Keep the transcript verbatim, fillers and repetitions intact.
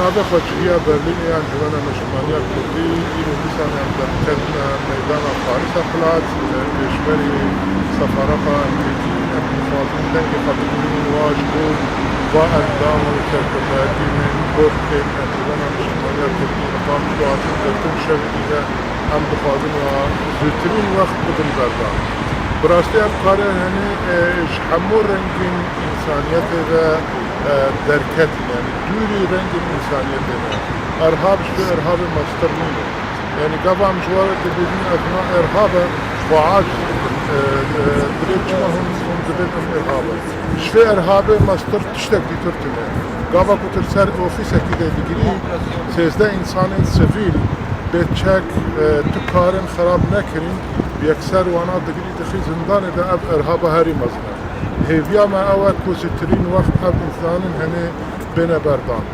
Navê xwecihiya Berlînê ya Encûmena Niştimaniya Kurdî, îro dîsan em derketine meydana Parîsa Platz, li pêşberî sefareta Amerîkî. Em dixwazin dengê xwe bidin wa ji bo va endam û serkirdayetî yên Kurd ên Encûmena Niştimaniya Kurdî. Niha em dixwazin girtin şevê dî de, em dixwazin wa zûtirîn wext bidin berdan. Bi rastî ev kare henê, e, ji hemû rengên însaniyetê ve, e, derketin, yanî dûrî rengên însaniyetê ne. Erhab ji vê erhabê mestir nîne. Yanî gava em ji we re dibêjin ev na erhab e, xwe aciz dikin. E, e, divê çima hûn, hûn dibên em erhab in? Ji vê erhabê mestir tiştek dîtir tune. Gava ku tu li ser ofîsekî de digirî, sêzdeh însanên sivîl bê çek, e, tu karin xerab nekirîn, bi yekser wana digirî dixî zindanê de, ev erhaba herî mezin e. Hêviya me ew e ku zûtirîn wext ev însanên henê bêne berdan.